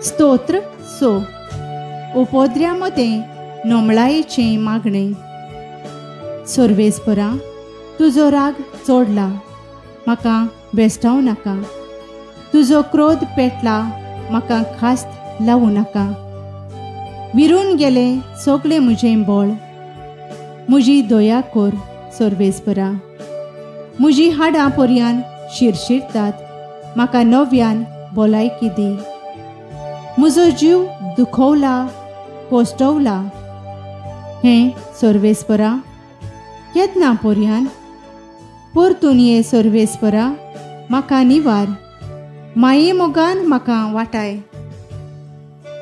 स्तोत्र 6. उपद्र्या मदें नमळायेचें मागणें. सर्वेस्परा, तुजो राग चोडला, म्हाका बेस्टावं नाका. तुजो क्रोध पेटला, म्हाका खास्त लावूं नाका. विरून गेलें सगळें म्हजें बळ. म्हजी दया कर सर्वेस्परा. म्हजी हाडां पर्यान शिरशिरतात, म्हाका नव्यान भलायकी दी. म्हजो जीव दुखवला, कोश्टवला. हें सर्वेस्परा, केन्ना पर्यान? परतून ये सर्वेस्परा, म्हाका निवार. माये मोगान म्हाका वाटाय.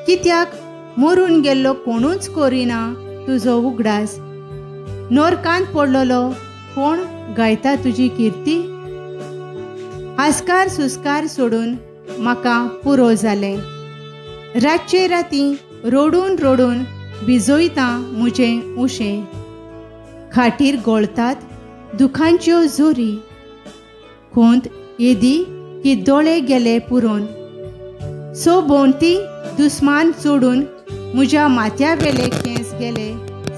कित्याक मरून गेल्लो कोणूच करिना तुजो उगडास. नरकांत पडलेलो कोण गायता तुजी किर्ती? हास्कार सुस्कार सोडून म्हाका पुरो जालें. रातचे राती रडून रडून भिजयता म्हजें उशें. खाटीर गळतात दुखांच्यो जोरी. खोंत येदी की दोळे गेले पुरोन. सो भोंवती दुस्मान चोडून म्हज्या माथ्या वेले केंस गेले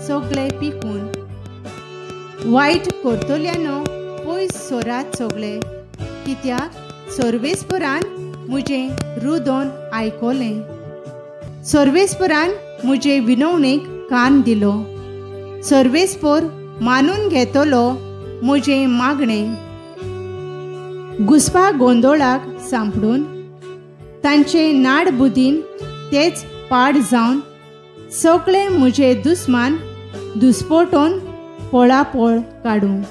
सगळे पिकून. वायट करतल्यानो पयस सोरात सगळे, कित्याक सर्वेस्परान म्हजें रुदोन आयकलें. सर्वेस्परान म्हजे विनवणेक कान दिलो. सर्वेस्पर मानून घेतलो म्हजें मागणें. घुसपा गोंदोळाक सांपडून तांचे नाड बुदीन तेच पाड जावन सगळे म्हजे दुस्मान दुस्पोटोन पळापळ काडूं.